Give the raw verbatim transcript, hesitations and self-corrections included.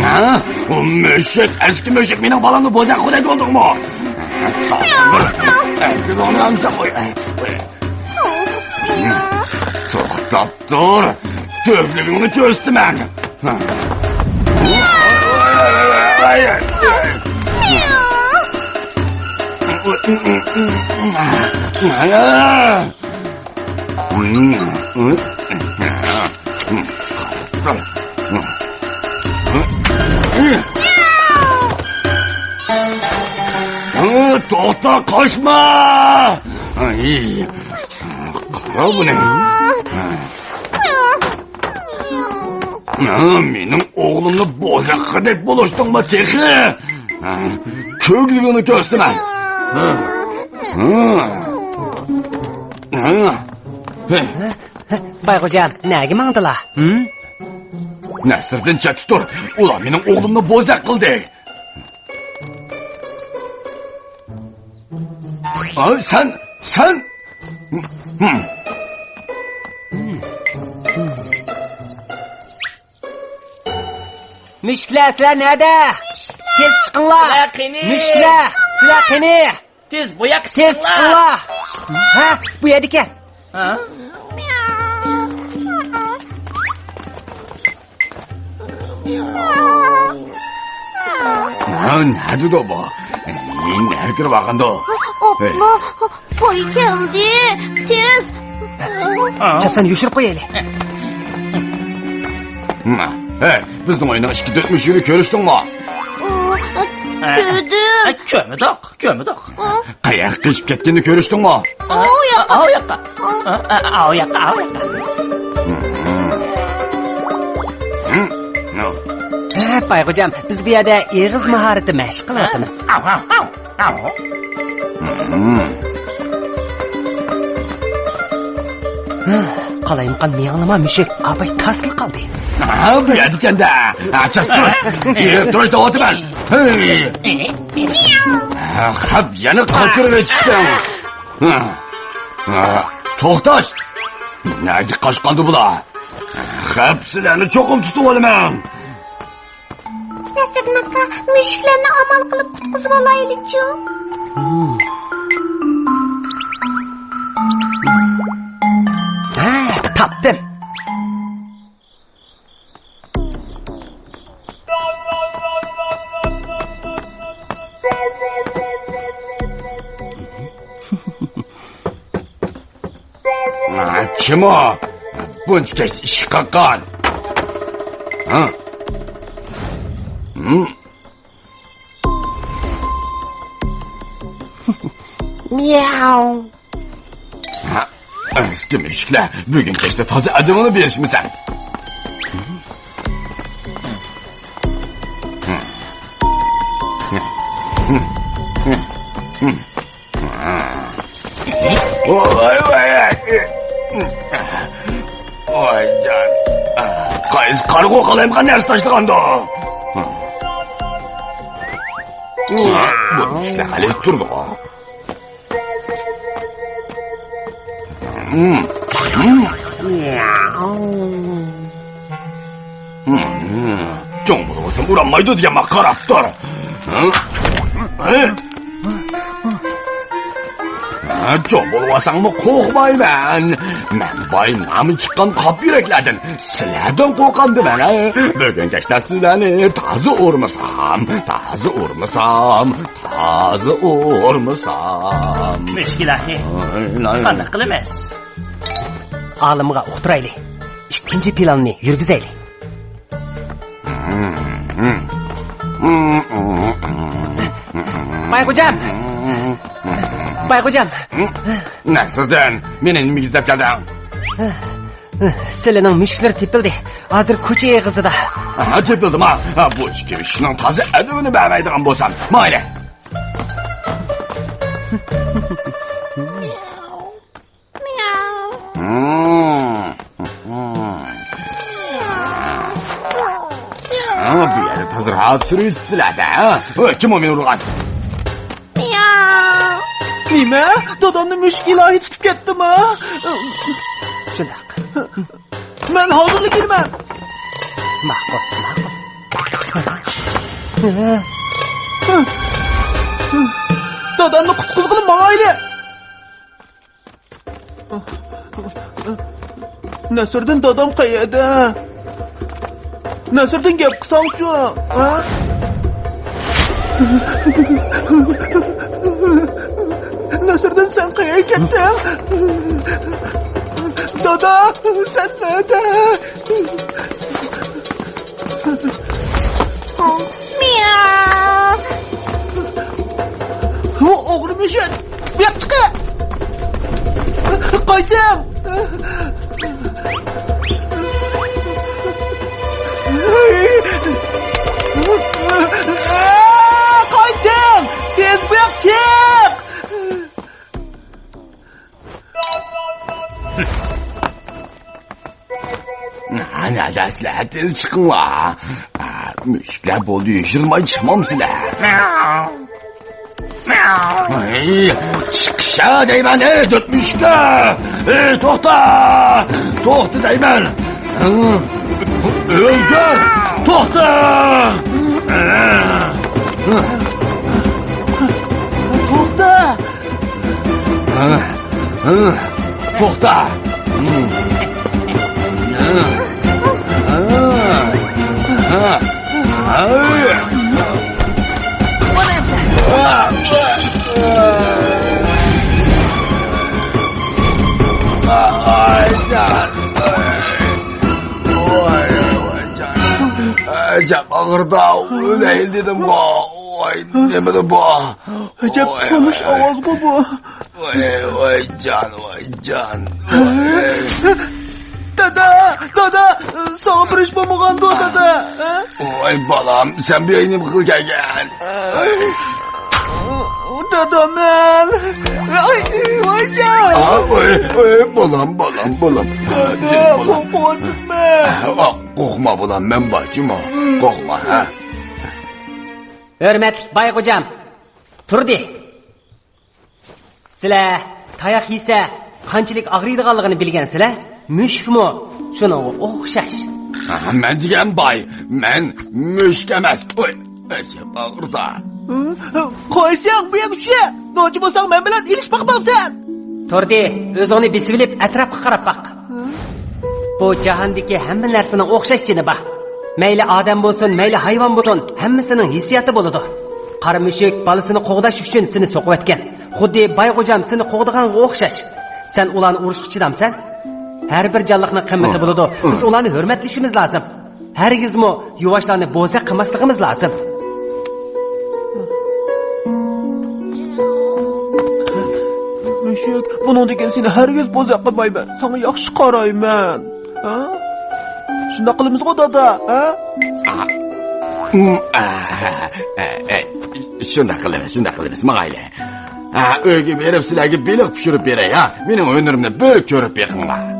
ھە؟ ئۇ مۈشۈك، ئەسكى مۈشۈك، مېنىڭ بالامنى بوزەك قىلدى دېدىڭمۇ؟ توختاپ تۇر. توختاپ تۇر. كۆپلۈكۈڭنى كۆرسىتىمەن. توختا، قاچما! ئاي، قارا بۇنى. مېنىڭ ئوغلۇمنى بوزەك قىلدى بولۇشتۇڭمۇ تېخى؟ كۆكلۈكۈڭنى كۆرسىتىمەن. بايغوجام، نەگە ماڭدىلا؟ ھىم؟ نەسىردىن چەتتە تۇر. ئۇلار مېنىڭ ئوغلۇمنى بوزەك قىلدى. ئاي، سەن، سەن! مۈشۈكلەر، سىلەر نەدە؟ تېز چىقىڭلار! سىلەر قېنى؟ مۈشۈكلەر، سىلەر قېنى؟ تېز بۇ ياققا تېز چىقىڭلار! ھە، بۇ يەردىكەن. ھە؟ ھە، نەدىدۇ بۇ؟ نەگە كىرىۋالغاندۇ؟ ئوپلا، باي كەلدى. تېز. چاپسان يوشۇرۇپ قويايلى. ھە، بىزنىڭ ئۆينىڭ ئىككى تۆت مۈشۈكىنى كۆرۈشتۈڭمۇ؟ كۆردۈم. كۆرمىدۇق. كۆرمىدۇق. قەيەرگە قېچىپ كەتكىنىنى كۆرۈشتۈڭمۇ؟ ئاۋۇ ياققا. ئاۋۇ ياققا. ئاۋۇ ياققا، ئاۋۇ ياققا. ھە، بايغوجام، بىز بۇ يەردە ئېغىز ماھارىتى مەشىق قىلىۋاتىمىز. ئاۋۇ، ئاۋۇ، ئاۋۇ. قالايمىقان مىياڭلىما مۈشۈك، ئاباي تاسلا قالدى. ھە، بۇ يەردىكەن-دە. ھە، چاقتۇر. يېرىپ تۇرۇش دەۋاتىمەن. ھەي. خەپ يەنە قاچۇرۇۋېتىشتىڭ. توختاش. نەگە قاچقاندۇ بۇلار؟ خەپ سىلەرنى چوقۇم تۇتۇۋالىمەن. نەسىردىن ئاكا، مۈشۈكلەرنى ئامال قىلىپ قۇتقۇزۇۋالايلىچۇ. ھە، تاپتىم. كىم ئۇ؟ بۇنچە كەچتە ئىشىك قاققان. ھە؟ ھىم؟ مياۋ. ھە، ئەسكى مۈشۈكلەر، بۈگۈن كەچتە تازا ئەدىپىڭنى بېرىشمىسەڭ. ۋاي، ۋاي، ۋاي. ۋايجان. قايسى قارىغۇ قالايمىقان نەرسە تاشلىغاندۇ؟ بۇ مۈشۈكلەر ھېلى تۇرىدىغۇ. چوڭ بولۇۋالسام ئۇرالمايدۇ دېگەن ماڭا قاراپ تۇر. چوڭ بولۇۋالساڭمۇ قورقمايمەن. مەن باي نامى چىققان قاپ يۈرەكلەردىن، سىلەردىن قورقامدۇ مەن؟ بۈگۈن كەچتە سىلەرنى تازا ئۇرمىسام، تازا ئۇرمىسام، تازا ئۇرمىسام. مۈشكۈل ئاخى. قانداق قىلىمىز؟ ئالىمغا ئۇقتۇرايلى. ئىككىنچى پىلاننى يۈرگۈزەيلى. بايغوجام! بايغوجام! نەسىردىن، مېنى نېمىگە ئىزدەپ كەلدىڭ؟ سىلىنىڭ مۈشۈكلىرى تېپىلدى. ھازىر كوچا ئېغىزىدا. ئاھا، تېپىلدىما؟ بۇ ئىككى مۈشۈكنىڭ تازا ئەدىپىنى بەرمەيدىغان بولسام. مايلى. ھە، بۇ يەردە تازا راھەت سۈرۈۋېتىپسىلەر-دە، ھە؟ ھۆي، كىم ئۇ مېنى ئۇرغان؟ مىياۋ. نېمە؟ دادامنى مۈشۈك ئىلاھى تۇتۇپ كەتتىما؟ شۇنداق. مەن ھازىرلا كېلىمەن. ماقۇل، ماقۇل. دادامنى قۇتقۇزغىلى ماڭايلى. نەسىردىن، دادام قەيەردە؟ نەسىردىن، گەپ قىلساڭچۇ، ھە؟ نەسىردىن، سەن قەيەرگە كەتتىڭ؟ دادا، سەن نەدە؟ مىياۋ. ۋۇ ئوغرى مۈشۈك! بۇياق چىقى! قايتىڭ! قايتىڭ! تېز بۇياق چىق! ھە، نەدەسىلەر، تېز چىقىڭلار. ھە، مۈشۈكلەر بولدى، يوشۇرماي چىقمامسىلەر؟ ھەي، چىقىشا دەيمەن، ھەي، دۆت مۈشۈكلەر! ھەي، توختا! توختا دەيمەن! ئۆلتۈر! توختا! توختا! توختا! ئايجان، ۋاي، ۋايجان. ئەجەب ئاغرىدا، ئۆلەيلى دېدىمغۇ. ۋاي، نېمىدى بۇ؟ ئەجەب تونۇش ئاۋازغۇ بۇ. ۋاي، ۋايجان، ۋايجان. دادا، دادا، ساڭا بىر ئىش بولمىغاندۇ، دادا؟ ۋاي بالام، سەن بۇ يەرگە نېمە قىلىپ كەلگەن؟ دادا، مەن. ۋاي، ۋايجان. ۋاي، ۋاي، بالام، بالام، بالام. دادا، قورقۇۋاتىمەن. قورقما بالام، مەن بار جۇمۇ. قورقما، ھە؟ ھۆرمەتلىك باي غوجام، تۇردى. سىلەر تاياق يېسە قانچىلىك ئاغرىيدىغانلىقىنى بىلگەنسىلەر؟ مۈشۈكمۇ شۇنىڭغا ئوخشاش. مەن دېگەن باي، مەن مۈشۈك ئەمەس. ئوي، ئەجەب ئاغرىدا. قويساڭ بۇ يەرگە چۈشە. نوچى بولساڭ مەن بىلەن ئېلىشىپ باقمامسەن؟ تۇردى، ئۆزۈڭنى بېسىۋېلىپ ئەتراپقا قاراپ باق. بۇ جاھاندىكى ھەممە نەرسىنىڭ ئوخشاش جېنى بار. مەيلى ئادەم بولسۇن، مەيلى ھايۋان بولسۇن، ھەممىسىنىڭ ھېسسىياتى بولىدۇ. قارا مۈشۈك بالىسىنى قوغداش ئۈچۈن سېنى سوقۇۋەتكەن. خۇددى باي غوجام سېنى قوغدىغانغا ئوخشاش. سەن ئۇلارنى ئۇرۇشقا چىدامسەن؟ ھەر بىر جانلىقنىڭ قىممىتى بولىدۇ. بىز ئۇلارنى ھۆرمەتلىشىمىز لازىم. ھەرگىزمۇ يۇۋاشلارنى بوزەك قىلماسلىقىمىز لازىم. مۈشۈك، بۇنىڭدىن كېيىن سېنى ھەرگىز بوزەك قىلمايمەن. ساڭا ياخشى قارايمەن. ھە؟ شۇنداق قىلىمىزغۇ، دادا؟ ھە؟ شۇنداق قىلىمىز، شۇنداق قىلىمىز. ماڭايلى. ھە، ئۆيگە بېرىپ سىلەرگە بېلىق پىشۇرۇپ بېرەي، ھە؟ مېنىڭ ھۈنىرىمنى بىر كۆرۈپ بېقىڭلار.